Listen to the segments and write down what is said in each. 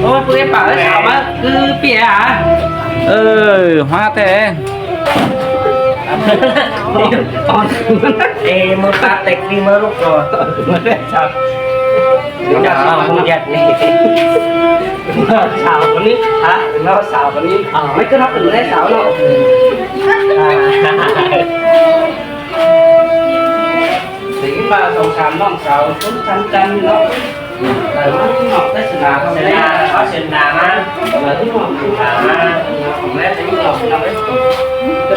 ໂອ້ຍ ປຸ້ຍປາເອີຍ ສາວມາຄືເປຍຫາ. ເອີ ມາແທ້. ເອ ມາປາເຕັກນີ້ມາລູກກໍ ມາແທ້ສາວ. ສາວຄົນນີ້ ສາວຄົນນີ້ ຮະ ນ້ອງສາວຄົນນີ້ ເອົາ ໄປຂຶ້ນຮັບເປັນແມ່ສາວເນາະ. ເຫັນວ່າສອງສາມນ້ອງສາວຄົນທຳກັນເນາະ. ເອີ ນ້ອງໄປສະໜາເຂົາໄດ້ ເຂົາເຊີນໜ້າມາ ເອີ ນ້ອງມາ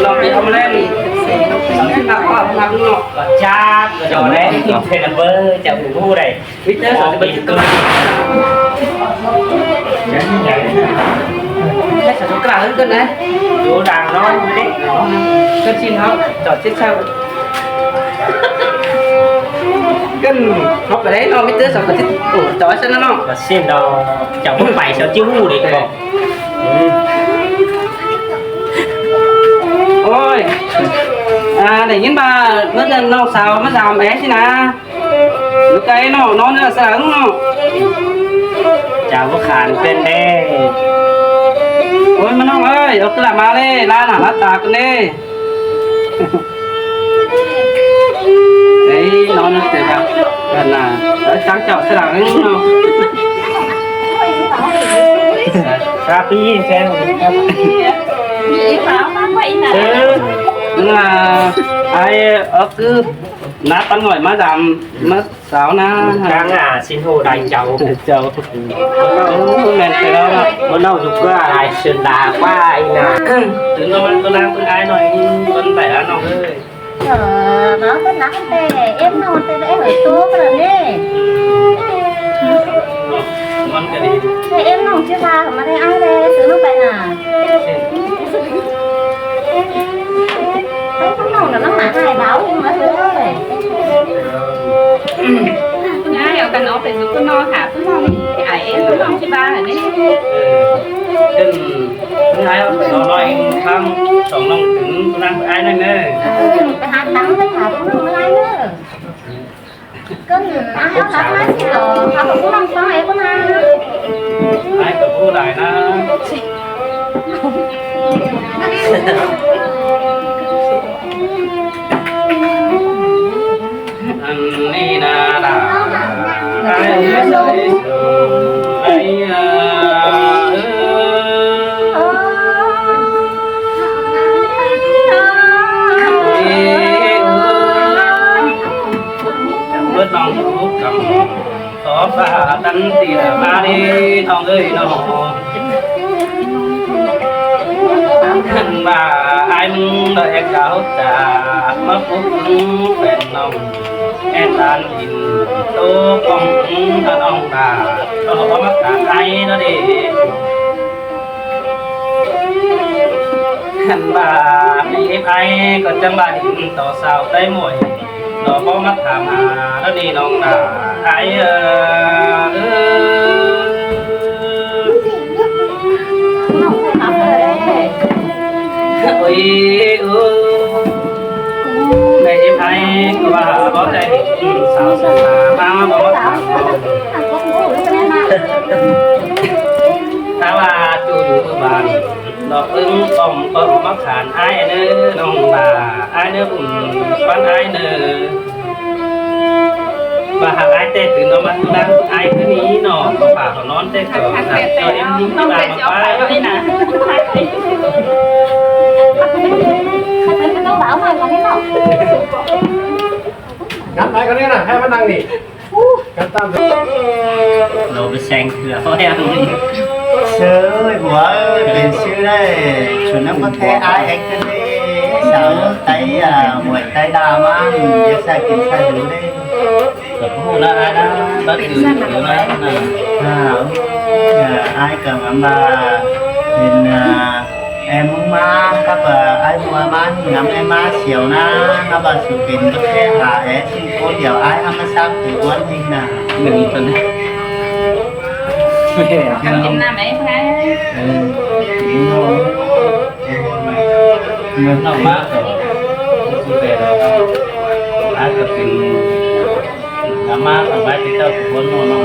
ນ້ອງໄປເອົາມາແລ້ວນີ້ ສຳລັບພໍ່ຮັກນ້ອງເນາະ ກໍຈັກກໍເຈົ້າແລ້ວ ເປັນອຳເພີ ເຈົ້າຮູ້ໄດ້. ວິເຕີ ສາມສິບເອັດ ໃຫ້ສາທຸການເອີ້ນກ່ອນນະ ຢູ່ດ່າງນ້ອງເດ້ ເກີດຊິນເຮົາຈອດຊິດເຊົາ ກັນເຮົາໄປໄດ້ເນາະ ມິເຕີ ສາມສິບເອັດ ໂອ້ ຈອດຊັ້ນນະເນາະ ກໍຊິນດອກ ເຈົ້າບໍ່ໄປເຈົ້າຊິຮູ້ເດ້ ກໍບອກ. ໂອ້ຍ ອ່າ ໄດ້ຍິນວ່າເມື່ອນັ້ນນ້ອງສາວມາຖາມແອຊິນະ. ຢູ່ໄກເນາະ ນອນເຮືອນສະຫຼັງເນາະ ເຈົ້າບໍ່ຂານເປັນເດ້. ໂອ້ຍ ມານ້ອງເອີຍ ອອກຕະຫຼາດມາເລີຍ ລາໜ້າລາຕາກັນເດ້. ເອີຍ ນອນເຮືອນສະຫຼັງ ເອີຍ ທາງເຈົ້າສະຫຼັງເນາະ ຊາປີແຊງ ເອີ ລາ ອາຍ ອອກຄື ໜ້າປັນໜ້ອຍມາດຳ ມາສາວນາ ກາງໜ້າຊິນໂຫດາຍເຈົ້າ ເຈົ້າ ໂອ້ ແມ່ນແຕ່ລະເນາະ ບໍ່ເລົ່າຢູ່ກວ່າ ອາຍເຊີນດາກວ່າອີນາ ຕື່ນນອນມາໂຕນາງເບິ່ງອາຍໜ້ອຍ ເພິ່ນໄປລະນ້ອງເອີຍ. ເອີ ເວົ້າກັນນະ ແຕ່ເອັມນອນແຕ່ເອັມໂຕກະເລີຍ ມັນກະດີ ໃຫ້ເອັມນ້ອງຊິວ່າ ມາໄດ້ອາຍແດ່ ຊື້ນ້ອງໄປນະ. ໄປຂ້າງນອກນະ ນ້ອງໜາຫາຍເບົາມາເລີຍ ຍາຍເອົາກັນອອກໄປຢູ່ຂ້າງນອກ ຫາຜູ້ນ້ອງ ອາຍເອງ ນ້ອງຊິວ່າຫັ້ນເດ້ ເອີ ເປັນຍາຍເອົາໄປນອນນ້ອຍ ທັງສອງນ້ອງເປັນຜູ້ນຳອ້າຍນັ້ນເດີ ເອີ ໄປຫາຕັງໄປຫາຜູ້ນ້ອງອ້າຍເດີ. ກໍມີອ້າຍເອົາກັບມາຊິດອກ ເອົາກັບຜູ້ນ້ອງສອງເອງພຸ້ນນະ ອ້າຍກໍບໍ່ຫຼາຍນະ ອັນນີ້ນະລະ ອ້າຍເອີຍ ອ້າຍເອີຍ ເບິດນ້ອງທຸກກຳ ຂໍພາຕັນຕິລະມາເດ ນ້ອງເອີຍນ້ອງ ຄັນວ່າອ້າຍມຶງໄດ້ກາວຈາກ ມາພົບເບິ່ງແຟນນ້ອງ ແມ່ນຫຼານດິນໂຕຂອງນ້ອງນາ ກໍມາກາດອ້າຍນະເດ. ຄັນວ່າມີອ້າຍກໍຈັ່ງວ່າດີຕໍ່ສາວໄຕ້ໝວຍ ກໍບໍ່ມາຖາມຫາດອກນີ້ນ້ອງນາ ອ້າຍເອີຍ. ໂອ້ຍ ໂອ້ ແມ່ອີ່ໄພກໍວ່າບໍ່ໄດ້ສາວສາມາບໍ່ມາຖາມ ຖ້າວ່າຈູຢູ່ບ້ານ ດອກເອີ້ງປ້ອມກໍມາຂານອ້າຍເດີນ້ອງຫຼ້າ ອ້າຍເດີບຸນປັນອ້າຍເດີ ວ່າຫາກອ້າຍແຕ່ຕື່ນອອກມານຳອ້າຍຄືນີ້ເນາະ ກໍພາເຂົານອນແຕ່ກໍ ເຈົ້າເອັມຍິງທີ່ວ່າມາໄປ ກັນໄປກັນນີ້ນະ ໃຫ້ມານັ່ງນີ້. ໂລໄປແຊງເທື່ອເຂົາແລ້ວ ເຊີຍ ຫົວເອີຍ ເປັນຊື່ໄດ້ ຊົນນຳມາແທ້ອ້າຍແອັກເຕີເດ້ ສາວໄຕ້ ອາ ມວຍໄຕ້ດາມາ ຢາກໃສ່ກິນໃສ່ດູເດ້ ກໍບໍ່ຮູ້ນະອ້າຍນະ ລະຖືກນະ ອາ ອ້າຍກໍງາມວ່າເຫັນ ອາ ແອມມາກັບ ອາ ອ້າຍຫົວມານຳແອມມາສຽວນາ ກັບວ່າສຸເປັນກັບແທ້ຫາແອຊິງໂຄດດຽວ ອ້າຍທຳມະຊາດຖືກວັນຈິງນາ ໜຶ່ງຕົນນີ້ ກິນນ້ຳໄອ້ພາຍ ເອີ ເມື່ອເຂົ້າມາກໍສຸເປັນ ອາດຈະເປັນ ນຳມາສະບາຍດີເຈົ້າທຸກຄົນເນາະ ນ້ອງ.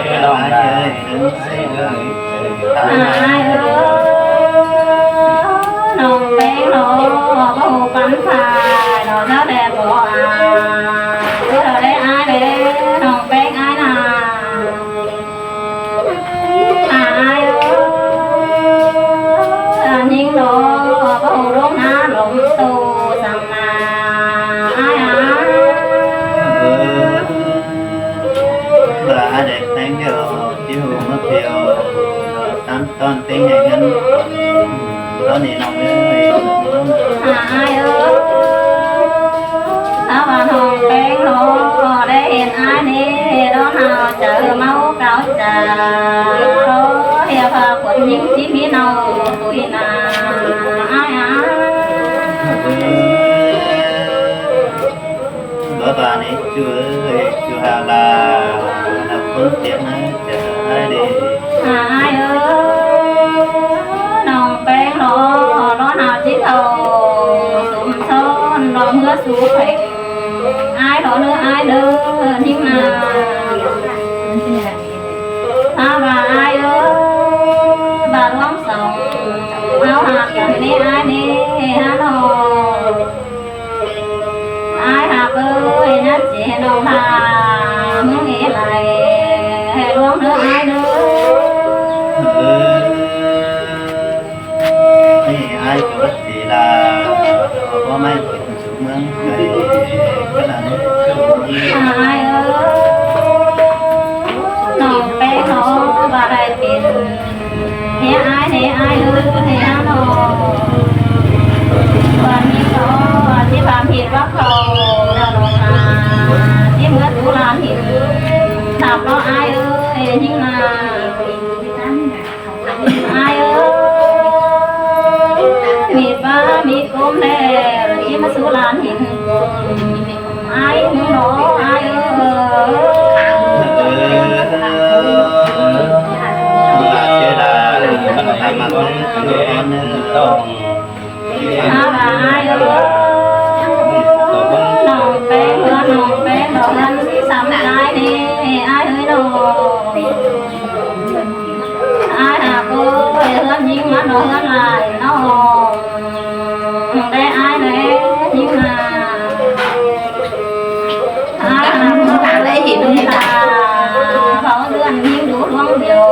ອ້າຍເອີຍ ນ້ອງແປ້ງເນາະ ບໍ່ຮູ້ປັນພາເນາະ ເຈົ້າແດ່ບໍ່ອາຍ ເຈົ້າແດ່ອາຍເດ້ ນ້ອງແປ້ງອາຍນາ ອາຍເອີຍ ອັນຍິງເນາະ ບໍ່ຮູ້ລົງໜ້າລົງໂຕສ່ຳນາ ອາຍອາຍ ເອີ ວ່າອາຍໄດ້ແຕ່ງດຽວ ທີ່ຮູ້ມາທ່ຽວ ຕາມຕອນເຕັງໃຫ້ເງິນ ຕອນນີ້ນ້ອງເອີຍ ອາຍເອີຍ ຖ້າວ່ານ້ອງແປ້ງເນາະ ໄດ້ເຫັນອາຍນີ້ ດອນເຮົາຈະເມົາເກົາຈາ ເອີ ເຮັດພາຄົນຍິງທີ່ມີເນົ່າຕຸຍນາ ອາຍອາຍ ບໍ່ບານີ້ ຈູເອີຍ ຈູຫາກລາ ຮັກຄົນເຈັບໃນໃຈເດ້ ອາຍເອີຍ ນ້ອງແປ້ງເນາະ ດອນເຮົາຊິເຂົ້າຊຸມຊົນ ດອກເມືອສູ່ແຂວງ ຂໍເດີອ້າຍເດີ ຍິງນາ ຖ້າວ່າອ້າຍເອີຍ ບາດວງສອງ ເຮົາຮັກກັນເດອ້າຍເດ ຮະນ້ອງ ອ້າຍຮັກເອີຍ ຍັງຊິໃຫ້ນ້ອງຖ້າ ມຶງເອໄລ ໃຫ້ລວງເດີອ້າຍເດີ. ເອີ ນີ້ອ້າຍກໍວ່າຊິລາ ເອົາບໍ່ໄມ້ຂຶ້ນສູ່ເມືອງໄກຂະໜາດນີ້. ອ້າຍເອີຍ ນ້ອງແປ້ງນ້ອງບໍ່ໄດ້ເປັນເມຍອ້າຍເດອ້າຍເອີຍ ເມຍນ້ອງ ວັນນີ້ກໍວ່າຊິພາຜິດວ່າເຂົາແລ້ວນ້ອງນາ ຊິເມືອສູ່ລານຫີນ ຮັບເນາະອ້າຍເອີຍ ຍິງນາ. ອ້າຍເອີຍ ມີດບາມີກົມແລ້ວ ຊິມາສູ່ລານຫີນ ອ້າຍເອີຍ ອ້າຍເອີຍ ເອີ ເສຍດາຍ ອ້າຍເອີຍ ນ້ອງແປ້ງ ນ້ອງແປ້ງ ດອກເຮືອນຊິຊ້ຳຫຼາຍເດ ອ້າຍເອີຍນ້ອງ ອ້າຍຫາກເອີຍ ເຮືອນຍິງມັນດອກເຮືອນຫຼາຍນ້ອງ ແຕ່ອ້າຍແລະຍິງນາ ອ້າຍຫາກເອີຍ ເຂົາເຮືອນຍິງຢູ່ດວງດຽວ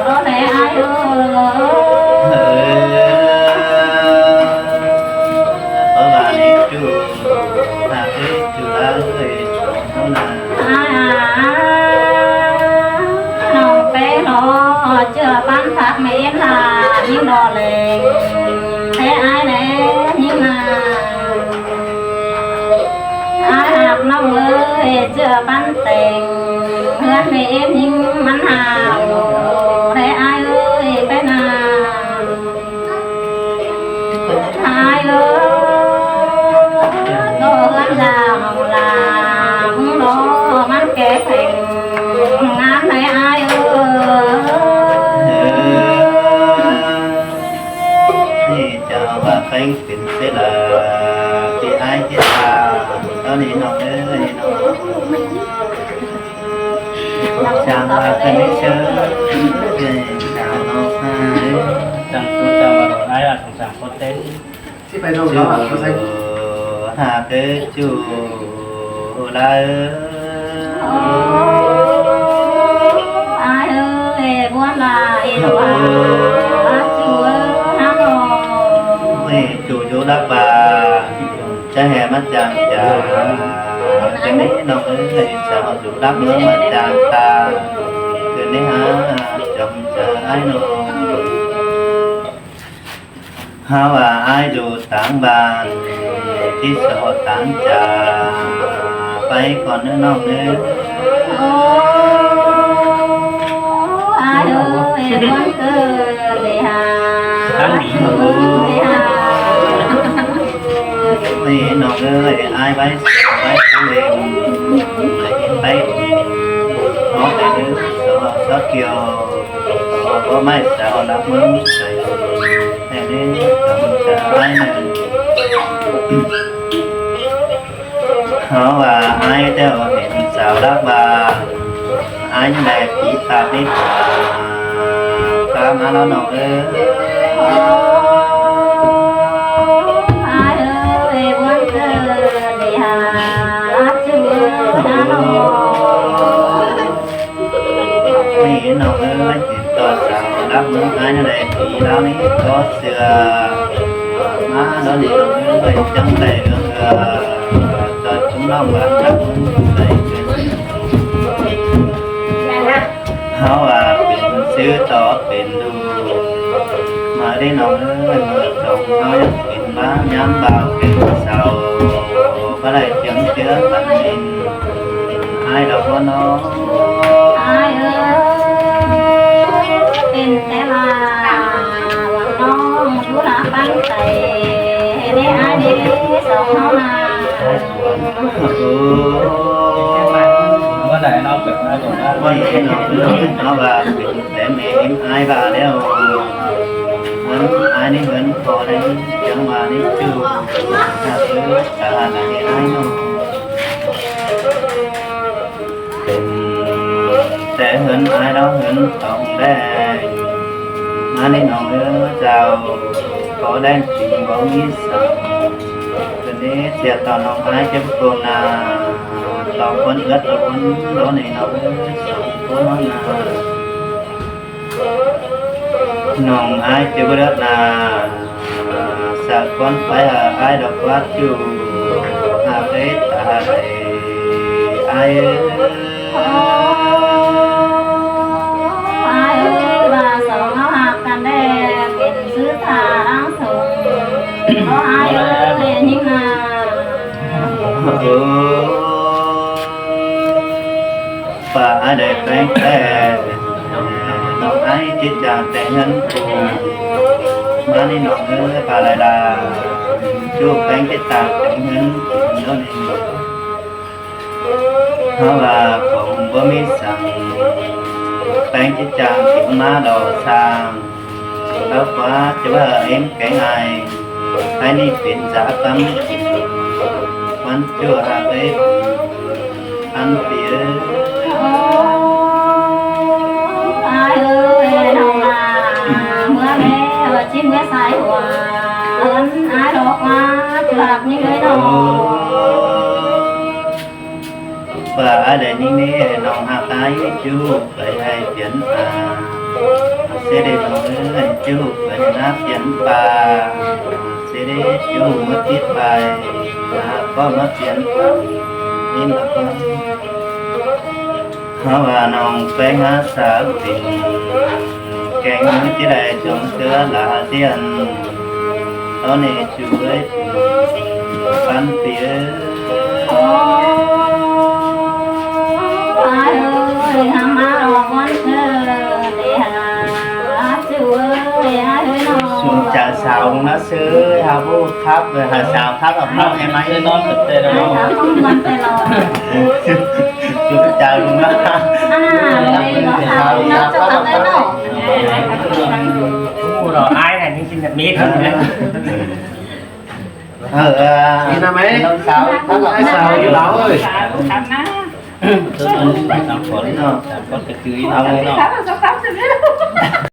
ໂຕແລອ້າຍເອີຍ ເອີ ປະມານນີ້ຈຸ ຫາກເອີຍ ຈຸລາເອີຍ ເຮົານາ ອ້າຍ ນ້ອງແປ້ງເນາະ ເຈື່ອປັນພັກແມ່ນລາ ຍິງດອກແລງ ແຕ່ອ້າຍແລະຍິງນາ ອ້າຍຮັກນ້ອງເອີຍ ເຈື່ອປັນແຕ່ງ ເຮືອນແມ່ເອັມຍິງມັນຫາວ ແຕ່ອ້າຍເອີຍໄປນາ ອ້າຍເອີຍ ກໍເຮືອນດາວລາ ມຶງລໍມັນແກ່ແຂງງານໃຫ້ອ້າຍເອີຍ ເອີ ນີ້ຈະເອົາວ່າແຂງ ເປັນເສລາທີ່ອ້າຍເຮັດມາເທົ່ານີ້ນ້ອງເອີຍເນາະ ຊ່າງວ່າເພິ່ນເຊີຍ ເອີ ຊ່າງເນາະ ເອີ ຊ່າງຜູ້ຊ່າງວ່າດອກອ້າຍວ່າສົງສານຄົນເຕັມ ຊິໄປສົ່ງເຂົາວ່າເຂົາໃສ່ ຫາກເດີຈູລາເອີຍ ໂອ້ ອ້າຍເອີຍ ບວນຫຼາຍ ໂອ້ ວ່າຈູເອີຍ ນານ້ອງ ເອີຍ ຈູຢູ່ລະບາ ຈະແຫ່ມາຈາງຈາ ເປັນເດ້ນ້ອງເອີຍ ສາວຢູ່ລະເມືອງມາຈາງຕາ ເປັນເດ້ຫາຈອມຈາອ້າຍນ້ອງ ຫາວ່າອ້າຍຢູ່ຕ່າງບ້ານ ທີ່ສະຫອດຕ່າງຈາ ໄປກ່ອນເດີນ້ອງເດີ ໂອ້ ອ້າຍເອີຍ ບວນເກີດເດຫາ ເອີຍ ນ້ອງເອີຍ ອ້າຍໄວ້ ໄວ້ທາງເລງ ໄປ ເນາະ ເດີ ສອດ ສອດກ່ຽວ ເອົາໄມ້ສາວຫຼັກເມືອງໃສ່ ແມ່ເດ້ ຈອມຈາອ້າຍເອີຍ ເຮົາວ່າອ້າຍແລ້ວເຫັນສາວລັກວ່າ ອ້າຍຍັງໄດ້ປີຕາເມດຕາ ພາມາແລ້ວນ້ອງເອີຍ ອ້າຍເອີຍ ວັນເກີດໄດ້ຫາຈື່ນານ້ອງ ນີ້ນ້ອງເອີຍ ເຫັນຕໍ່ສາວລັບເມືອງອ້າຍນັ້ນແຫຼະ ປີລາວນີ້ກໍເຊື່ອ ມາດອນນີ້ນ້ອງເອີຍ ຈັ່ງໄດ້ເລື່ອງເອີ ຈອຍຄຸນນ້ອງວ່າຈັກມັນໄດ້ເກີດ ເຮົາວ່າເປັນຊື່ຕໍ່ເປັນລູກ ມາເດ້ນ້ອງເອີຍ ເມື່ອສອງເຮົາຍັງເປັນບ່າວ ຍາມບ່າວເປັນສາວ ບໍ່ໄດ້ຈຽມເຈືອປັນດິນ ອ້າຍດອກບໍ່ນ້ອງ ອ້າຍເອີຍ ເປັນແຕ່ວ່ານ້ອງທຸລະປັນໄປເດ້ ອ້າຍເດ້ ສອງເຮົານາ ໂອ້ ບໍ່ໄດ້ເນາະ ເກີດມາບໍ່ໄດ້ເນາະ ເຮົາວ່າເປັນແຕ່ແມ່ ອ້າຍວ່າແລ້ວ ເງິນອ້າຍນີ້ເງິນພໍໄດ້ ຈັ່ງວ່ານີ້ຢູ່ ຖ້າເກີດການໃຫ້ອ້າຍນ້ອງ ອ້າຍລາວເຫັນຕ້ອງແດງ ມານີ້ນ້ອງເອີຍເຈົ້າ ຂໍແດງຈິງບໍ່ມີສັງ ເພິ່ນເດເສຍຕໍ່ນ້ອງອ້າຍເຈັບປວດໜ້າ ຕໍ່ຄົນເອື້ອນຕະບົນໂດນໃຫ້ນ້ອງເອີຍສອງຄົນນາ ນ້ອງອ້າຍເຈັບເລືອດໜ້າ ສາກຄວັນໄຟຫາອ້າຍດອກວ່າຈູ ຫາເຄີຍຕາຍອ້າຍເອີຍ ອ້າຍເອີຍ ວ່າສອງເຮົາຮັກກັນແທ້ ເປັນຊື່ທ່ານາງສົງ ຂໍອ້າຍເອີຍແລະຍິງນາ ໂອ້ ວ່າອ້າຍໄດ້ແປງແທ້ ນ້ອງອ້າຍຈິດຈາງແຕ່ງເຮືອນຄູ່ ມານີ້ນ້ອງເອີຍ ປາລາດາ ຈູແປງຈິດຈາງແຕ່ງເຮືອນຄູ່ໂດນນີ້ ເຮົາວ່າຄົງບໍ່ມີສັງ ແປງຈິດຈາງຈິງມາດອກຊ່າງ ແລ້ວກວ່າຈະວ່າເອັມແກງອ້າຍ ໃຜນີ້ເປັນສາກຳ ມັນຊົ່ວເອີຍ ອັນປີເອີຍ ອ້າຍເອີຍ ນ້ອງລາ ເມື່ອແລ້ວ ຊິເມື່ອສາຍຫົວ ເອີ້ນອ້າຍດອກວ່າ ຈະຮັກນີ້ເລີຍນ້ອງ ວ່າອ້າຍໄດ້ຍິງນີ້ ນ້ອງຮັກອ້າຍຈູ ໄປໃຫ້ປ່ຽນປາ ເສເດນ້ອງເອີຍ ຈູໄປນາປ່ຽນປາ ເສເດຈູມາຕິດໄປ ນາກໍມາປ່ຽນປາ ນີ້ລະກ່ອນ ເຮົາວ່ານ້ອງໄປຫາສາວເປັນ ແກງເມືອງຊິໄດ້ຈອງເທື່ອລາດຽນ ຕອນນີ້ ຈູເອີຍ ປັນປີເອີຍ ໂອ້ ອ້າຍເອີຍ ທຳມາອອກວັນເກີດເດຫາ ຈູເອີຍ ອ້າຍເອີຍນ້ອງ ສູງຈາກສາວລົງມາເຊີຍ ຫາຜູ້ຄັບເລີຍ ຫາສາວຄັບເອົາເອົາໃຫ້ໄໝ ນອນເຕັມເຕັມເນາະ ຫາສາວຄົນມັນແຕ່ລອດ ສູງຈາກລົງມາ ອັນນັ້ນເລີຍ ສາວ ສາວຄັບເອົາເນາະ ໂອ້ ເນາະ ອ້າຍອັນນີ້ກິນແບບມີເທົ່ານັ້ນແຫຼະ ເອີ ເອີ ກິນໄດ້ໄໝ ນ້ອງສາວ ອ້າຍສາວຢູ່ລາວເອີຍ ສາວນຳ ສາມຄົນເນາະ ສາມຄົນກໍຄືຢູ່ລາວເນາະ